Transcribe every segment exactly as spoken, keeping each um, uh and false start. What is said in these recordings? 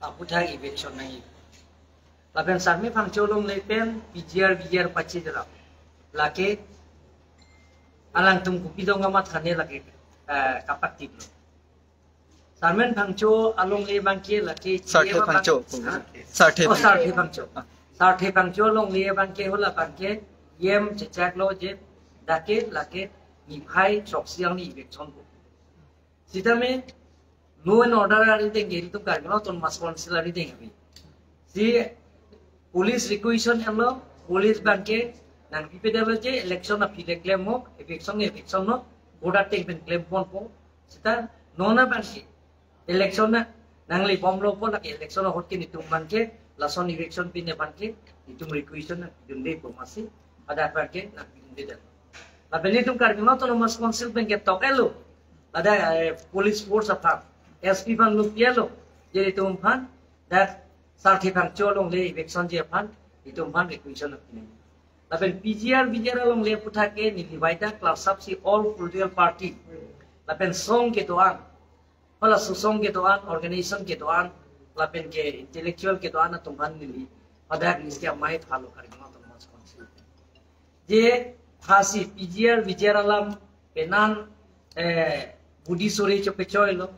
Aphuthak eviction nangji. Lapen Sarme Phangcho alongle pen P G R, V G R pachi dera. Lake alangtum kopi dong amat hane lake, eh, kapak tiplo. Sarme Phangcho alongle abangke lake Sarthe Phangcho. Ha? Sarthe Oh, Phangcho. Sarthe Phangcho. Sarthe Phangcho alongle abangke hala abangke yem chechaklo je dak ke lake niphai choksi arni eviction ko. Sitame law and order arideng ke ilitum Karbi Anglong Autonomous Council arideng ave. Si police requisition henlo, police abangke nangpipe detlo je election aphi le klemlo, eviction eviction lo, voter ateng pen klemponpo. Sita non abangke election na nanglebomlo pu lake election ahut ke netum abangke lason eviction pine abangke netum requisition nangpidunde pu masi, hadak abangke nangpidunde det. Lapen netum Karbi Anglong Autonomous Council pen ketok-etlo, hadak, eh, police force aphan, S P aphan nangpi-etlo, je netum aphan dak Sarthe Phangcho alongle eviction ji aphan netum aphan requisition nangpidun. Lapen P G R, V G R alongle aphuthak ke neli vaida class up si all political party, lapen song kedo-an, hala sosong kedo-an, organization kedo-an, lapen ke intellectual kedo-an atum aphan neli hadak neli amei phalo Karbi Anglong Autonomous Council. Je phasi P G R, V G R alam penan, eh, budi sore chopechoilo,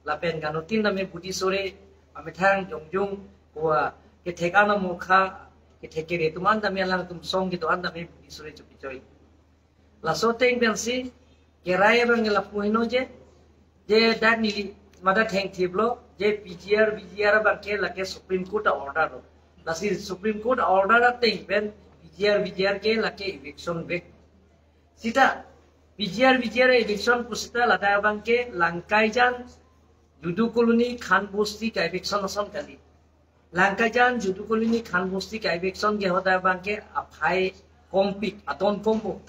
lapen ganutin dame budi sore amethang jongjung wa kethek ana mokha, kethek kere atum an dame alangtum song kedo-an dame budi sore chopechoi. Laso ateng pensi kerai abang lapu heno je, je dak neli mada thengthiplo, je P G R, V G R abangke lake Supreme Court a-order lo. Lasi Supreme Court a-order ateng pen P G R, V G R ke lake eviction vek. Sita P G R, V G R eviction pusita ladak abangke Langkaijan, Judu Colony, Khan Bosti ka-eviction ason kali. Langkaijan, Judu Colony, Khan Bosti ka-eviction ke hadak abangke aphai kompik, adon kompo.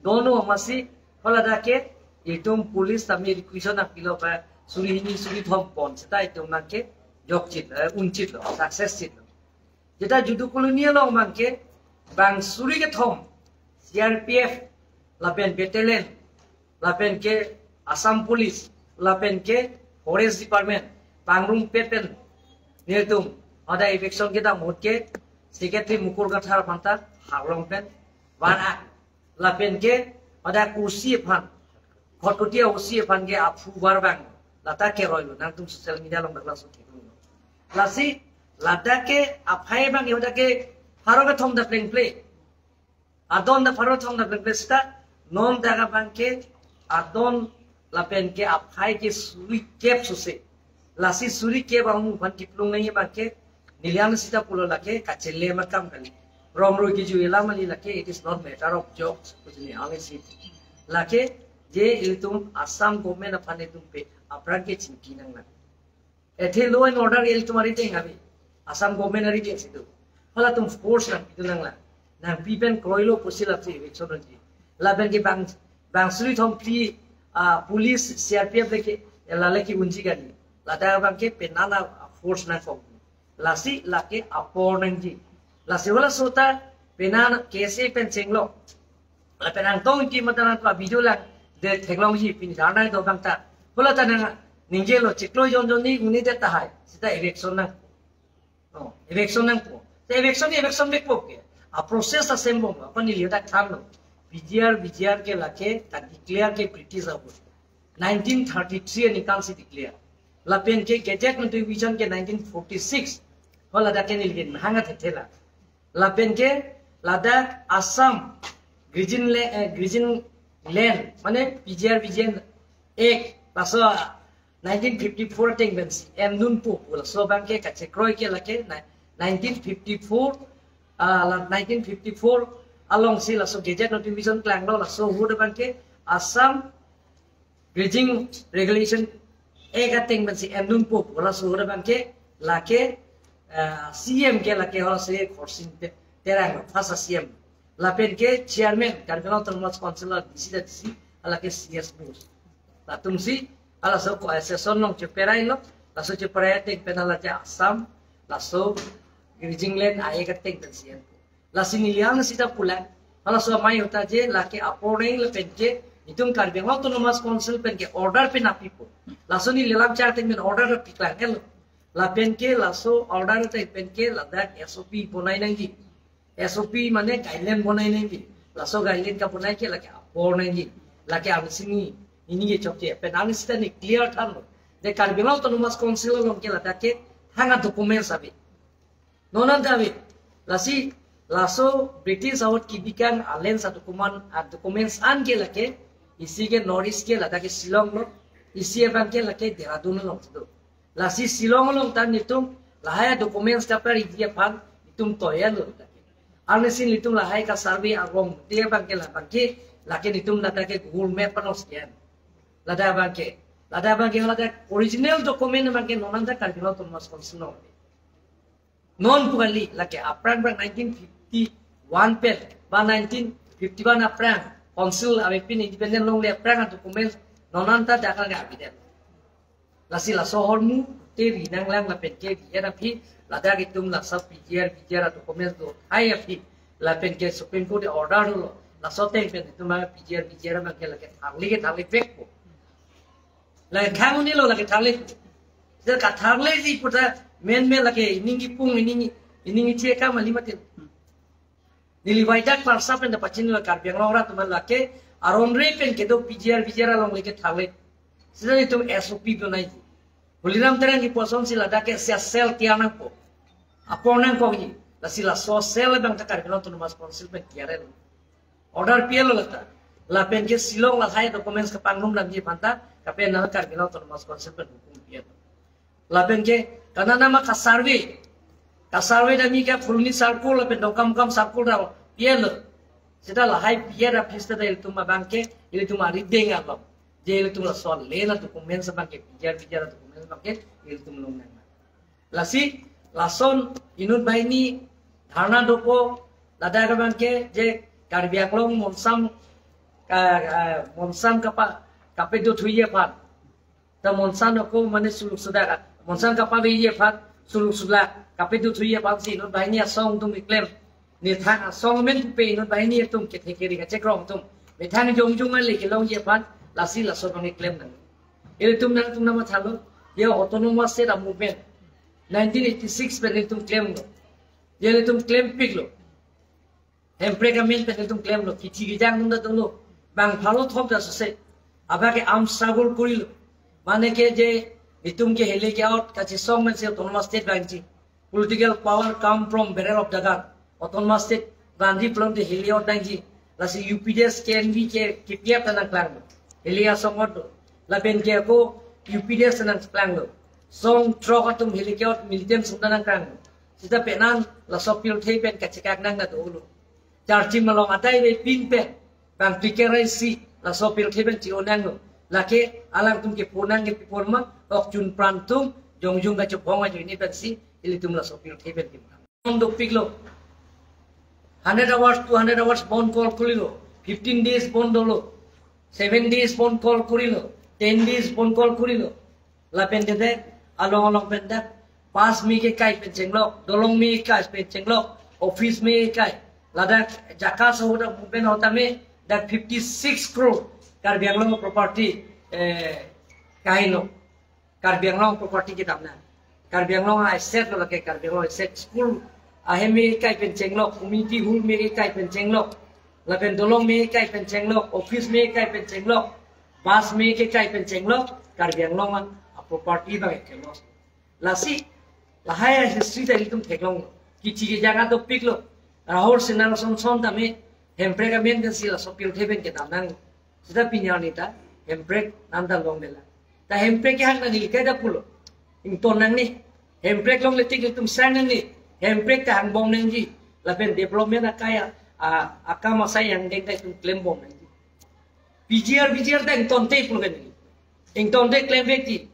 Dono masi, hala dak ke itum police tame requisition nangpilo pa suri hini suri thom pon, sita itum abangke jokchit, eh, unchitlo, success chitlo. Jeta Judu Colony along abangke bang suri kethom C R P F lapen battalion, lapen ke Assam Police, lapen ke Forest Department, pangrumpet pen nelitum hadak eviction kedam ahut ke Secretary Mukul Kathar aphanta harlong pen van-ak, lapen ke hadak O C aphan, Khatkhati O C aphan ke aphu var vang, lata keroilo, nangtum social media along dak laso theklonglo. Lasi ladak ke aphai abang hadak ke pharo kethom dak plengple. Adon dak pharo kethom dak plengple sita, non dak abangke adon lapen ke aphai ke suri kep sose. Lasi suri kep ahung aphan kiplung nangji abangke, neli ang sita pulo lake kachele makam kali. Rong roi kejui alam kali lake, it is not matter of jokes, kujini ang isi. Lake je ilitum Assam government aphan itum pe apran ke chingki nanglang. Athe law and order ilitum arideng ave. Assam government arideng si do. Halatum force nangpidun nanglang. Nangpi pen kroilo pusi lapu eviction unji. Lapen ke bang, bang suri thom phli, ah, police, C R P F lake, la lake unji kali. Ladak abangke penan a-force nangkok. Lasi lake apor nangji. Lasi halaso ta penan K S A pen chenglo. Lapen Angtong Engti mata nangtum video lang, de theklongji pini dharna do abang ta. Hala ta nang ningjelo chiklo jon jon ni uni det tahai. Sita eviction nang. Oh, eviction nangpo. Te eviction ni eviction vekpo ke. A-process asem bom. Apot neli hadak thanlo. P G R, V G R ke lake ta declare ke British ahut. Nineteen thirty-three aningkan si declare. Lapen ke Gazette notification ke nineteen forty-six. Hala dak ke neli ke hanga thethela. Lapen ke ladak Assam Grazing La-, eh, Grazing Land, mane P G R, V G R Act, laso nineteen fifty-four ateng pensi endunpo pu, laso abangke kachekroi ke lake ni-, nineteen fifty-four, ah, la nineteen fifty-four alongsi laso gazette notification klanglo, laso ahut abangke Assam Grazing Regulation Act ateng pensi endunpo pu, laso ahut abangke lake, ah, C M ke lake hose Khorsing Te-, Terang, first C M. Lapen ke chairman, Karbi Anglong Autonomous Council D C, D C, lake C S Bose. Latumsi, halaso ko session along cheperailo, laso cheperai ateng pen hala je Assam, laso Grazing Land Act ateng pensi en. Lasi neli ang sita pulang, halaso amei ahut ta je, lake apor nang lapen ke, itum Karbi Anglong Autonomous Council pen ke order pen nangpipo. Laso neli lam char ateng pen order piklanglo. Lapen ke laso order ta pen ke ladak S O P bonai nangji. S O P mane guideline bonai nangji. Laso guideline kebonai ke lake apor nangji. Lake angsini, ini ke chokche. Pen angsita ni clear thanlo. De Karbi Anglong Autonomous Council along ke ladak ke hang a-documents ave. Non anta ave. Lasi laso British ahut kebikang a-lands a-document, a-documents an ke lake, isi ke North East ke ladak ke Shillong lo, isi abang ke lake Dehradun along si do. Lasi Shillong along ta netum lahai documents kapariji aphan netum toya lo ladak ke. Arnisi netum lahai ka-survey arong te abang ke labang ke, lake netum ladak ke Google Map along scan. Ladak abang ke, ladak abang ke ladak original document abang ke non anta Karbi Anglong Autonomous Council along. Non pu kali, lake aphrang aphrang nineteen fifty-one pen ba nineteen fifty-one aphrang council avepin independent longle aphrang a-document non anta dak lake ave det. Lasi laso ahormu te ri nanglang lapen ke ri-et aphi ladak itum laso P G R, V G R a-document do hai aphi lapen ke Supreme Court order lo. Laso ateng pen itum a-P G R, V G R abang ke lake tharle ke tharle vekpo. Lake khang un-elo lake tharle. Seta katharleji puta men men lake ining kipung, ining, ining iche ka mali matin. Neli waida klarsa pen ta pachinilo, Karbi Anglong arat atum lake aron re pen kedo P G R, V G R alongle ke tharle. Seta netum S O P bonai. Tuliram Terang kipu asonsi ladak ke sia cell tiar nangpo. Apor nangkokji. Lasi laso cell abang ta Karbi Anglong Autonomous Council pen tiar-et lo. Order pi-et lo lata. Lapen ke Shillong lahai documents kepangrum damji aphan ta, kapen na Karbi Anglong Autonomous Council pen hukum pi-et lo. Lapen ke, kanana ma ka-survey. Ka-survey damji ke Phuloni circle lapen Dongkamukam circle ta pi-et lo. Seta lahai pi-et aphi seta ilitum abang ke, ilitum arideng along. Je ilitum laso le la documents abang ke, P G R, V G R documents abang ke, ilitum long nang. Lasi, lason inut banghini dharna dopo, ladak abang ke, je Karbi Anglong monsam, ka, ka, monsam kapa, kapedo thuji aphan. Ta monsam ako mane suluk sudak, monsam kapaveji aphan, suluk sudak, kapedo thuji aphansi inut banghini asong atum keklem. Nithang asong amen pupe inut banghini atum kethe keri kachekrong atum. Methang jongjung ale kelongji aphan, lasi laso abang keklem nang. Ilitum nangtum nangmathalo, ya autonomous state a-movement. Nineteen eighty-six pen ilitum klemlo. Ya ilitum klempiklo. Hemprek amen pen ilitum klemlo, kithi kijang atum ta dolo. Bang pharo thom ta sose. Abang ke arm struggle korilo. Mane ke je, itum ke heli ke out, kachesong amen si autonomous state vangji. Political power come from barrel of dagger. Autonomous state vangji pulote heli out nangji. Lasi U P D S, K N V ke, K P F ta nangklanglo. Heli asong out do. Lapen ke ako U P D S ta nangklanglo. Song throk atum heli ke out militant sung ta nangklanglo. Seta penan laso pirthe pen kachekak nang na dolo. Charchim along adai avepin pen bang tikerai si laso pirthe pen chi-o nanglo. Lake alangtum kepu nang ke pi apor ma, ok chun pran atum, jongjung kachobong ajoine pensi ilitum laso pirthe pen kim. Bond dopiklo. Hundred hours, two hundred hours bond call korilo. Fifteen days bond dolo. Seven days bond call korilo. Ten days bond call korilo. Lapen te along along pen dak bus me kekai pen chenglok, dolong me kekai pen chenglok, office me kekai. Ladak jaka sohor dak pen ahut tame dak fifty-six crore Karbi Anglong property, eh, kaino. Karbi Anglong property kedam nang. Karbi Anglong asset lo lake, Karbi Anglong asset, school ahem me kekai pen chenglok, community hall me kekai pen chenglok, lapen dolong me kekai pen chenglok, office me kekai pen chenglok, bus me kekai pen chenglok, Karbi Anglong a-property abang ke loss. Lasi, lahai history ta ilitum theklonglo. Kithi kijang ta dopiklo. Rahul Sinha lason ason tame, Hemprek amen pensi laso pirthe pen kedam nang. Seta pini arni ta, Hemprek nanta longlelang. Ta Hemprek kehang nangji kaita pulo. Ington nangne. Hemprek longle tik ilitum sang nangne. Hemprek ta hangbom nangji. Lapen development akai a, a, akam asai angdeng ta itum klembom nangji. P G R, V G R ta ingtonte pulo ke nangji. Ingtonte klem vekji.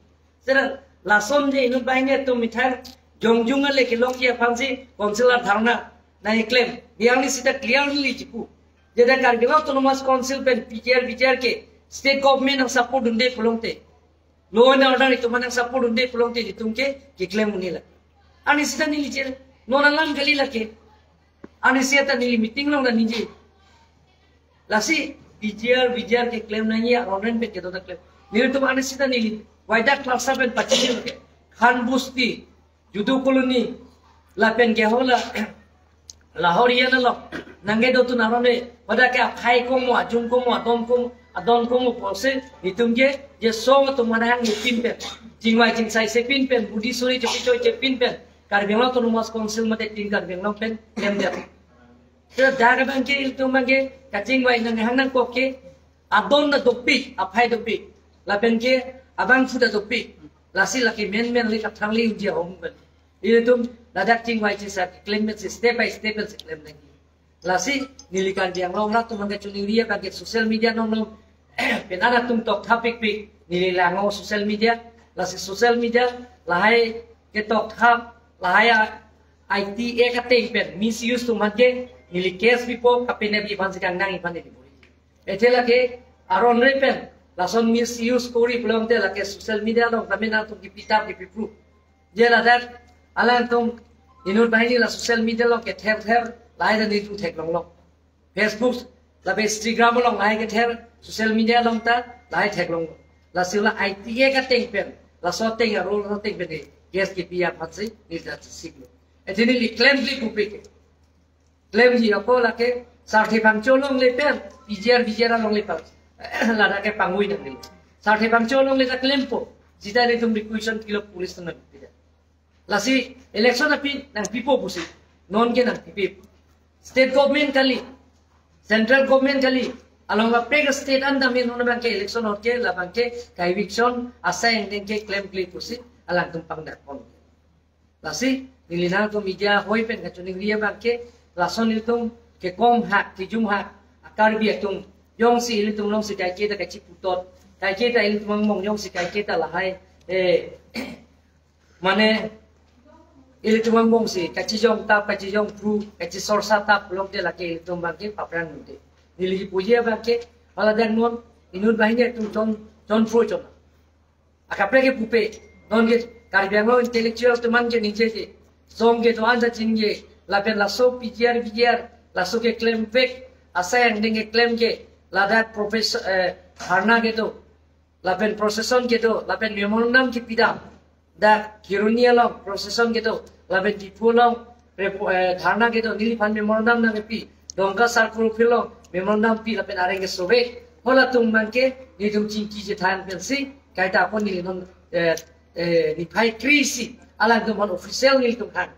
Seta lason je inut banghini atum methang jongjung ale kelongji aphansi council adharna nangklem. Yang ni seta clearly chipu. Jeda Karbi Anglong Autonomous Council pen P G R, V G R ke state government nangsupport dunde pulote, law and order itum nangsupport dunde pulote itum ke keklem un-elo. Arni seta neli chel, non alam kali lake. Arni seta neli meeting along nangji. Lasi P G R, V G R keklem nangji, aron pen kedo ta klem. Nelitum arni seta neli waida klarsa pen pachinilo ke. Khan Busti, Judu Colony, lapen ke hala, lahorian along nangkedodun aron le, pada ke aphai komo, ajung komo, adon komo, adon komo pusi, itum ke, je song atum manahang ni pin pen, chingvai chingsai si pin pen, budi suri choki choi si pin pen, Karbi Anglong Autonomous Council mate tin Karbi Anglong pen, lemdet. Te dak abang ke itum abang ke, kachingvai nanghang nangkok ke, adon ta dopik, aphai dopik. Lapen ke, abang suda dopik. Lasi lake menmen le kathang le unji ahong pen. Itum ladak chingvai chisa klem pen si step by step pen si klem nangji. Lasi neli Karbi Anglong arat atum abang ke choningri abang ke social media non non. Pen arat atum tokthap pikpik. Neli langnon social media. Lasi social media lahai ke tokthap, lahai a-, I T Act ateng pen misuse atum abang ke neli case bipo, kapen abi aphan si kangnang aphan neli bor-i. Athe lake aron re pen lason misuse kori pulote lake social media along tame nangtum kipitap kipiproof. Je ladak alangtum inut banghini la social media along kether ther lahai ta nelitum theklonglo. Facebook lapen Instagram along lahai kether, social media along ta lahai theklonglo. Lasi la I T Act ateng pen, laso ateng a-rule ateng pen ke case kipi aphan si neli ta siklo. Athe neli klemkle pupe ke. Klemji ako lake Sarthe Phangcho along le pen, P G R, V G R along le pen. Ladak ke pangui nangji. Sarthe Phangcho along le ta klempo. Sita nelitum requisition pilo police atum nangpida. Lasi election aphi nangpipo pusi. Non ke nangpipe. State government kali, central government kali, along kaprek state an tame non abang ke election ahut ke labang ke ka-eviction asai angdeng ke klemkle pusi alangtum pangdak pon. Lasi neli nangtum media hoi pen kachoningri abang ke, lason nelitum kekom hak, kejum hak a-Karbi atum, jongsi ilitum alongsi kaike ta kachiputot, kaike ta ilitum angbong jongsi kaike ta lahai, eh, mane ilitum angbong si kachijong tap, kachijong phru, kachisorsa tap pulote lake ilitum abang ke paphrang nute. Neli puji abang ke, hala dak non inut banghini atum chon, chon phru chon. Akaprek ke pupe, non ke Karbi Anglong intellectual atum an ke ningjeje. Song kedo-an ta chingje, lapen laso P G R, V G R, laso keklemvek asai angdeng keklem ke, ladak professor, eh, dharna kedo, lapen procession kedo, lapen memorandum kepidam. Dak Kheroni along procession kedo, lapen Diphu along repo-, eh, dharna kedo, neliphan memorandum nangkepi. Dongka Circle Office along memorandum pi lapen areng kesove. Halatum abang ke, nelitum chingki chethan pensi, kaita ako neli non, eh, eh, niphai kre-isi, alangtum aphan official nelitum hang.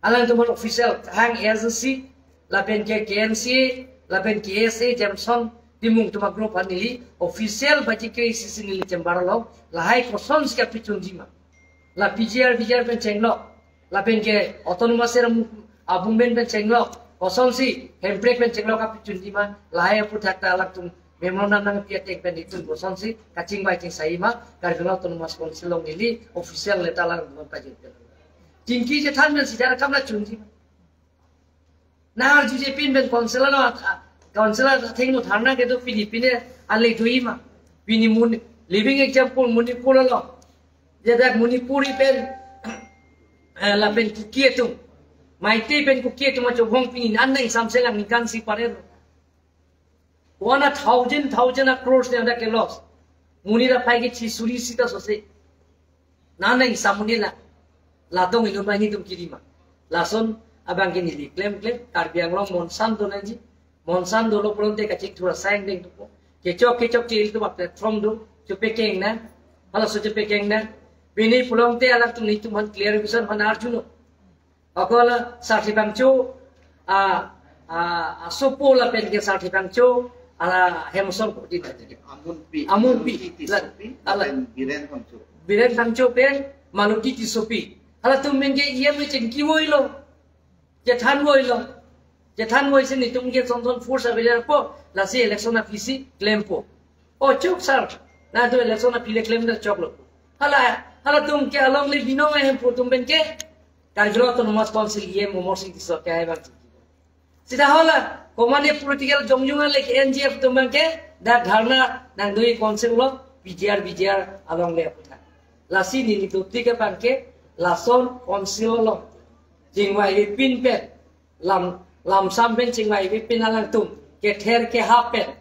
Alangtum aphan official hang agency, lapen ke K N C A, lapen K S A, Jameson Timung atum a-group aphan neli official baji kre-isi si neli chamber along, lahai kosonsi kapichunji ma. La P G R, V G R pen chenglok, lapen ke autonomous area mu-, a-movement pen chenglok, kosonsi hemprek pen chenglok kapichunji ma, lahai aphuthak ta alangtum memorandum nangpi ateng pen itum kosonsi kachingvai chingsai ma, Karbi Anglong Autonomous Council along neli official letter alangtum pajir pen. Chingki chethan pen sida kam la chunji ma. Nangarjuje pin pen council along, council athengno dharna kedo pini pine ale dui ma. Pini Muni-, living example Manipur along. Jadak Manipuri pen, eh, lapen Kuki atum, Meitei pen Kuki atum achobong pini an nangsamselang ningkan isi parelo. One a thousand, thousand a crores ne dak ke loss. Monit aphai ke chi suri sita sose. Nana ingsamuni la. Ladong inut banghini atum kiri ma. Lason abang ke neli klemklem, Karbi Anglong monsan do nangji. Monsan dolo pulote kachingthur asai angdeng dopo. Kechok kechok ke ilitum a-platform do, chepekeng nang. Halaso chepekeng nang. Pini pulote alangtum nelitum aphan clarification aphan arjunon. Ako la Sarthe Phangcho, a, a, asopo lapen ke Sarthe Phangcho, ala hem asong ko di. Amunpi. Amunpi. Amunpi Tissopi, la, ala. Lapen Biren Phangcho. Biren Phangcho pen Maloti Tissopi. Halatum pen ke E M chingki voilo. Chethan voilo. Chethan voi si nelitum ke son son force available po, lasi election aphi si klempo. O chok sir, nangtum election aphi le klem ta choklo. Hala, halatum ke along le binong ahempu atum pen ke, Karbi Anglong Autonomous Council E M Amarsing Tisso ke hai bang. Sita hala, komatne political jongjong ale ke N G F atum pen ke, dak dharna nangdui council lo, P G R, V G R along le aputhak. Lasi neli doti ke pen ke, lason council lo. Chingvai pin pen, lam, lamsam pen chingvai pin alangtum, kether kehap pen.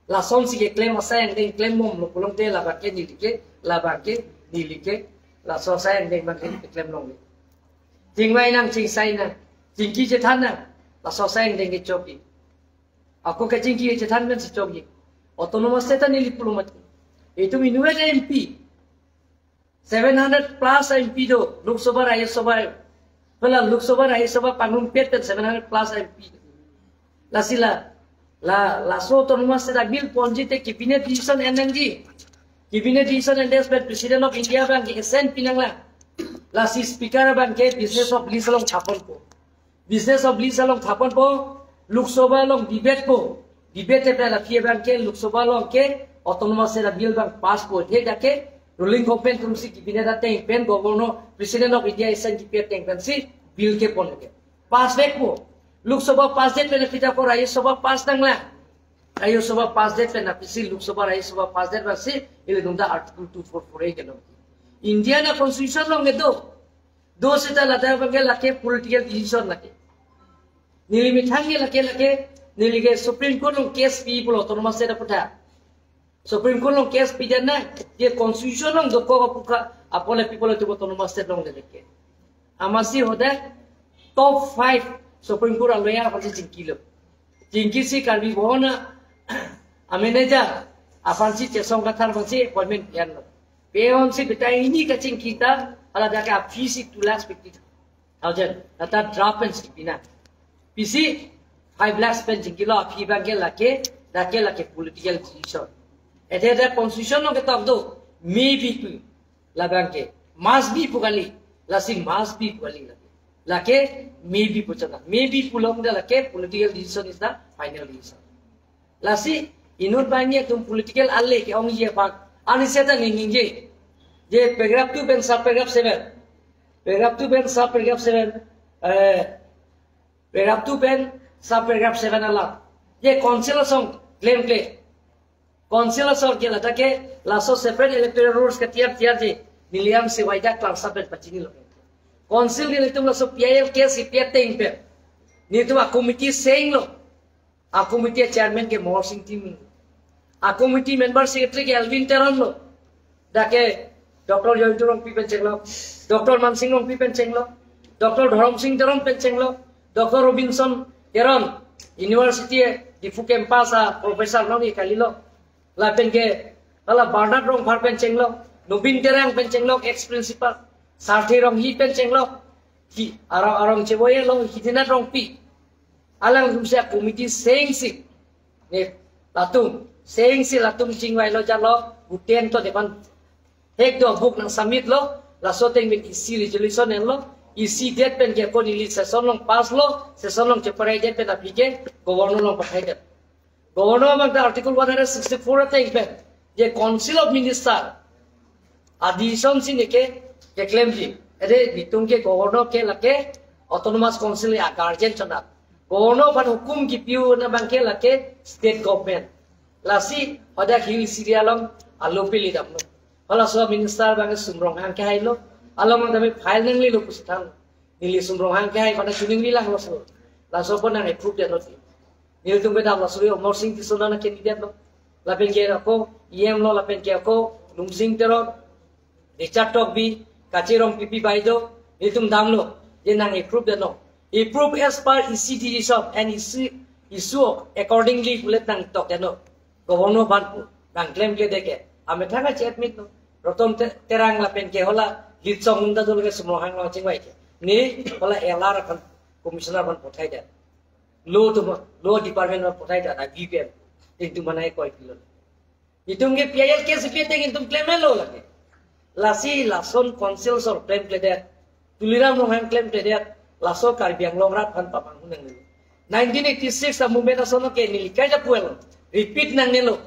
Lasonsi keklem asai angdeng klem bomlo pulote labang ke neli ke, labang ke neli ke, Laso asai angdeng abang ke klem longle. Chingvai nang, chingsai nang, chingki chethan nang, laso asai angdeng ke chokji. Ako kachingki chethan pen si chokji. Autonomous state ta neli pulo mati. Itum inutvet M P, seven hundred plus M P do, Lok Sabha, Rajya Sabha. Hala Lok Sabha, Rajya Sabha pangrumpet pen seven hundred plus M P. Lasi la, la, laso autonomous state a-bill ponji te cabinet decision en nangji. Cabinet decision en des pen President of India abang ke assent pi nanglang. Lasi Speaker abang ke business of list along thaponpo. Business of list along thaponpo, Lok Sabha along debate po. Debate pen aphi abang ke Lok Sabha along ke autonomous state a-bill abang pass po. He dak ke ruling government atum si cabinet ateng pen, Governor, President of India assent kipi ateng pen si bill ke pon ke. Pass vekpo. Lok Sabha pass det pen aphi ta ko Rajya Sabha pass nanglang. Rajya Sabha pass det pen aphi si, Lok Sabha, Rajya Sabha pass det pen si, ilitum ta Article two four four A ke long. Indian a-constitution along ke do. Do seta ladak abang ke lake political decision lake. Neli methang ke lake, lake, neli ke Supreme Court along case pi pulo autonomous state aputhak. Supreme Court along case pi jana, ye constitution along dokok aputhak, apot le pi pulo tu autonomous state along de lake. Amatsi hadak top five Supreme Court a-lawyer aphan si chingkilo. Chingki si Karbi Bhawan a-manager aphan si chesong kathar aphan si appointment pianlo. Pe-on si betai ini kachingki ta, hala dak ke a-fee si two lakhs fifty thousand, lata draft pen si pina. Pisi five lakhs pen chingkilo, aphi abang ke lake, dak ke lake political decision. Ede dak constitution along ketok do, maybe pu, labang ke must be pu kali, lasi must be pu kali lake. Lake maybe pu chana. Maybe pulo te lake political decision is the final decision. Lasi inut abang ke itum political ale ke-ongji aphan, ani seta ningje. Je paragraph two pen sub paragraph seven. Paragraph two pen sub paragraph seven. Eh, paragraph two pen sub paragraph seven alam. Je council asong klemkle. Council asong ke ladak ke laso separate electoral rules ketiar tiarji. Neli jongsi waida klangsam pen pachinilo. Council ke nelitum laso P I L case kipi ateng pen, nelitum a-committee senglo. A-committee chairman ke Mohor Sing Timung. A-committee member secretary ke Elwin Teron lo. Dak ke Doctor Jayanta Rongpi pen chenglo, Doctor Mansing Rongpi pen chenglo, Doctor Dhorom Sing Teron pen chenglo, Doctor Robinson Teron, University Diphu campus a-professor along ke kalilo. Lapen ke hala Bernard Rongphar pen chenglo, Nobin Terang pen chenglo, ex principal, Sarthe Ronghi pen chenglo, hi, arong, arong cheboye lo, Hidinath Rongpi. Alangtum si a-committee sengsi, ne, latum sengsi latum chingvailo jalo, guten to depan hek do book nang submit lo, laso ateng pen E C resolution enlo, E C det pen ke ko neli session along pass lo, session along cheparai det pen aphi ke Governor along pathai det. Governor abang ta Article one hundred sixty-four ateng pen, je Council of Minister a-decision si neke keklemji. Ede nelitum ke Governor ke lake Autonomous Council a-guardian chonat. Governor aphan hukum kipi-un abang ke lake state government. Lasi hadak Hills area along alo pili damlo. Halaso minister abang Sum Ronghang kehailo. Along abang kami file nanglelo pusi than. Neli Sum Ronghang kehai aphan ta chuning bilang laso. Laso aphan nang approve det lo ti. Nelitum kedam laso ri Amar Sing Tisso nang candidate lo. Lapen ke ako E M lo, lapen ke ako Lumsing Teron, Richard Tokbi, Kache Rongpipi baideo, nelitum damlo. Je nang approve det lo. Approve as per E C decision and issue, issue accordingly pulet nangtok det lo. Governor aphan pu, nang klemkle det ke. Amethang achi admit lo. Roton Te-, Terang lapen ke hala Litsong Nungta dolo ke Sum Ronghang lo chingvai ke. Ne hala L R aphan, commissioner aphan pathai det. Law atum, law department aphan pathai det, na V P M. Nelitum mana koi pilo. Itum ke P I L case kipi ateng itum klemlo lake. Lasi lason council asong klemkle det. Tuliram Ronghang klemkle det. Laso Karbi Anglong arat aphan pamanghu nangnelo. Nineteen eighty-six a-movement ason ke neli kaita puelo. Repeat nangnelo.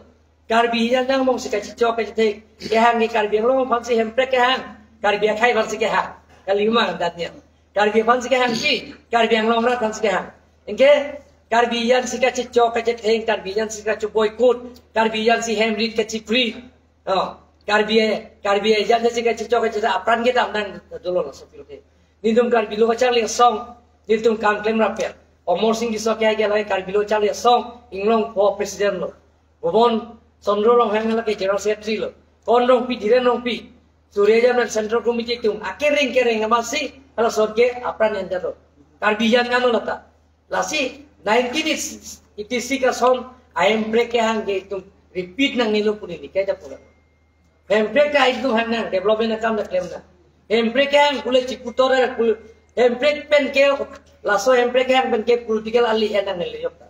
Karbi hijan jang mong si kachechok kachethek kehang ke Karbi Anglong aphan si Hemprek kehang. Karbi akhei aphan si kehang. Kali ma Daniel. Karbi aphan si kehang si, Karbi Anglong arat aphan si kehang. Anke Karbi hijan si kachechok kachethek, Karbi hijan si kache-boycott, Karbi hijan si hem rit kache-free. Oh, Karbi, Karbi hijan si kachechok kachethek apran kedam nang dolo laso aphi ke. Nelitum Karbi Lo Kacharli Asong, nelitum kam klem rapet. Amar Sing Tisso ke agi lake Karbi Lo Kacharli Asong, Inglong pho president lo. Bhuban Chandra Ronghang lake general secretary lo. Kon Rongpi, Dhiren Rongpi, Suri Ajam pen Central Committee atum akereng kereng amatsi halaso ke apran enjalo. Karbi Anglong lata. Lasi nineteen eighty-six ason a-hemprek kehang ke itum repeat nangnelo pu neli kejapon. Hemprek ke itum hang nang, development akam ta klem nang. Hemprek kehang pule chikutor pule, hemprek pen ke, laso hemprek kehang pen ke political ali en nangnelo jokta.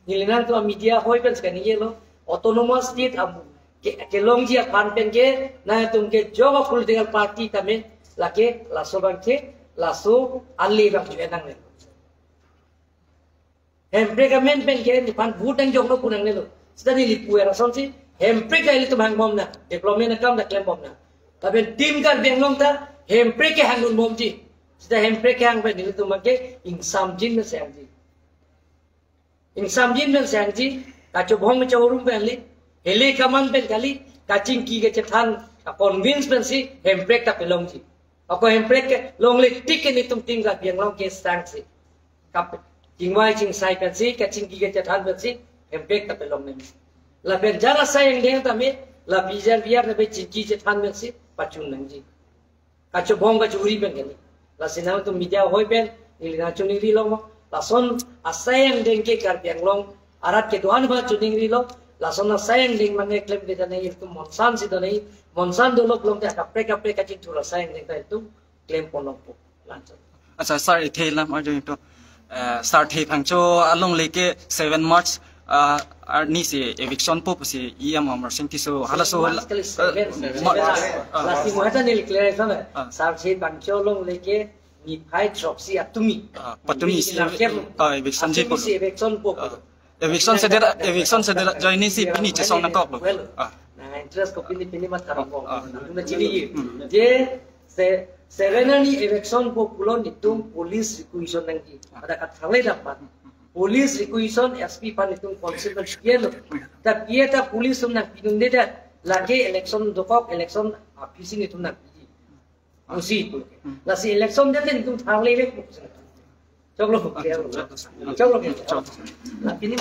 Neli nangtum media ahoi pen skaningje lo, autonomous state am ke, kelongji aphan pen ke nangtum kejok a-political party tame lake laso abang ke, laso ali abang ju en nangnelo. Hemprek amen pen ke nephan vote nangjoklo pu nangnelo. Seta neli pu-er asonsi hemprek ta ilitum hangbom nang, development akam ta klembom nang. Lapen Team Karbi Anglong ta hemprek kehang dunbomji. Seta hemprek kehang pen ilitum ke ingsamjin pen sehangji. Ingsamjin pen sehangji, kachobong kachorum pen kali, hele kaman pen kali, kachingki kachethan, ka-convince pensi hemprek ta pelongji. Ako hemprek ke longle tik ke netum Team Karbi Anglong ke sangsi. Kap, chingvai chingsai pensi, kachingki kachethan pensi hemprek ta pelong nangji. Lapen jara asai angdeng tame, la bijar biar lapen chingki chethan pensi pachun nangji. Kachobong kachori pen kali. Lasi nangtum media ahoi pen, neli nangchoningri lo mo. Lason asai angdeng ke Karbi Anglong arat kedo-an aphan choningrilo. Lason asai angdeng mane klem ke jane itum monsan si donai, monsan dolok long te kaprek kaprek kachingthur asai angdeng ta itum klem ponlongpo. Lanchot. Acha, sir, ithe lam arjo ito. Eh, sir, the phangcho alongle ke seven March, ah, arni si eviction po si E M Amarsing Tisso halaso March la, kali eh, seven, seven. March. Ah. Lasi mo hata neli clear sana. Ah. Sir, the phangcho alongle ke niphai throksi atumi. Ah, patumi si, lamker. Ah, eviction ji patumi po. Si eviction po. Ah. Eviction sedera, eviction sedera join si pini chesong nangkok lo. Well, ah, na interest ko pini pini mat karang ko. Ah. Na chini. Hmm. Je se, seven arni eviction po pulo netum police requisition nangji. Pada kathangle dapat. Police requisition S P aphan netum consider kiyelo. Ta piye ta police atum nangpidunde ta lake election dokok election aphi si netum nangpiji. Musi pu. Hmm. Lasi election date netum thangle vek pu. Choklo. Ah, choklo. Choklo. Choklo. Lasi ni